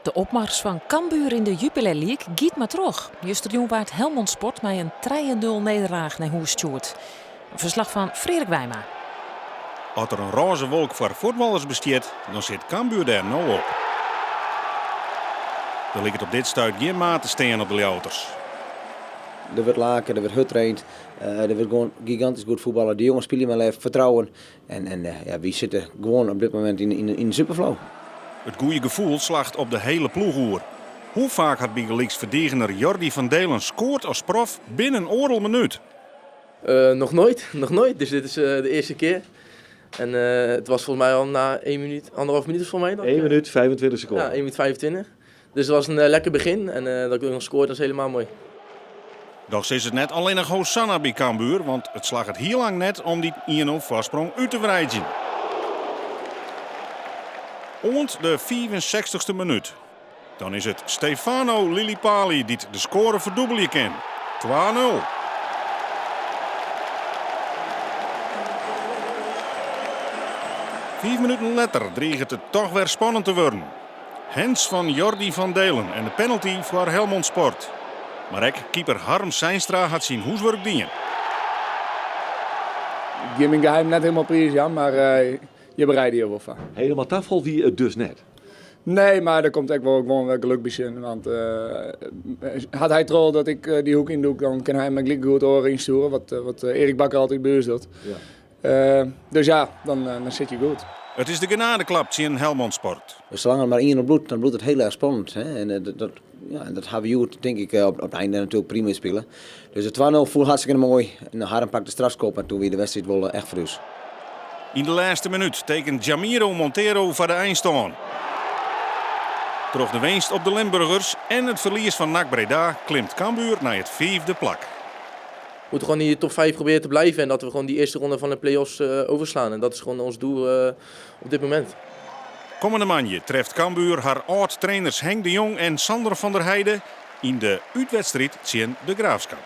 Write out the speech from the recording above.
De opmars fan Cambuur yn de Jupiler League giet mar troch. Justerjûn waard Helmond Sport mei in trije-nul nederlaach nei hûs stjoerd. In ferslach fan Freark Wijma. As der in rôze wolk foar fuotballers bestiet, dan sit Cambuur dêr no op. Der liket op dit stuit gjin maat te stean op de Ljouwerters. Der wurdt lake, der wurdt hurd traind, der wurdt gewoan gigantysk goed fuotballe. De jonges spylje mei lef, fertrouwen en ja, wy sitte gewoan op dit momint yn in superflow. It goede gefoel slacht op de hele ploech oer. Hoe faak hat bygelyks ferdigener Jordy van Deelen skoard as prof binnen oardel minút? Nog nooit, nog nooit. Dus dit is de eerste keer. En het was volgens mij al na 1 minuut, anderhalf minuut volgens mij. 1 minuut 25 seconden. Ja, 1 minuut 25. Dus het was een lekker begin en dat ik ook nog scoorde, dat is helemaal mooi. Dochs is it net allinnich hosanna by Cambuur, want it slagget hiel lang net om dy 1-0 foarsprong út te wreidzjen. Oant de fiifensechstichste minút. Dan is it Stefano Lilipaly dy't de skoare ferdûbelje kin. 2-0. Fiif minuten letter driget it toch wer spannend te wurden. Hands fan Jordy van Deelen en de penalty foar Helmond Sport. Mar ek keeper Harm Seinstra hat syn hûswurk dien. Ik gean myn geheim net hielendal priisjaan, mar je bereide je wol foar. Helemaal tafal wie it dus net? Nee, mar der komt ek wol gewoan wer geluk by sjen. Want hat hy troch dat ik dy hoek yndûk, dan kin hy my gelyk goed oare ynstjoere, wat Erik Bakker altyd by ús docht. Dus ja, dan sit je goed. It is de genadeklap tsjin Helmond Sport. Salang't it mar 1-0 bliuwt, dan bliuwt it hiel erch spannend. Hè? En dat, ja, en dat hawwe we hjoed tink ik op it ein natuerlik prima spile. Dus de 2-0 foel hartstikke moai. En Harm pakt de strafskop en toen wie de wedstriid wol echt foar ús. Yn de lêste minút tekent Jamiro Monteiro foar de einstân. Troch de winst op de Limburgers en it ferlies fan NAC Breda klimt Cambuur nei it fiifde plak. We moeten gewoon in die top 5 proberen te blijven en dat we gewoon die eerste ronde van de play-offs overslaan. En dat is gewoon ons doel op dit moment. Kommende moandei treft Cambuur har âld-trainers Henk de Jong en Sandor van der Heide yn de útwedstriid tsjin De Graafschap.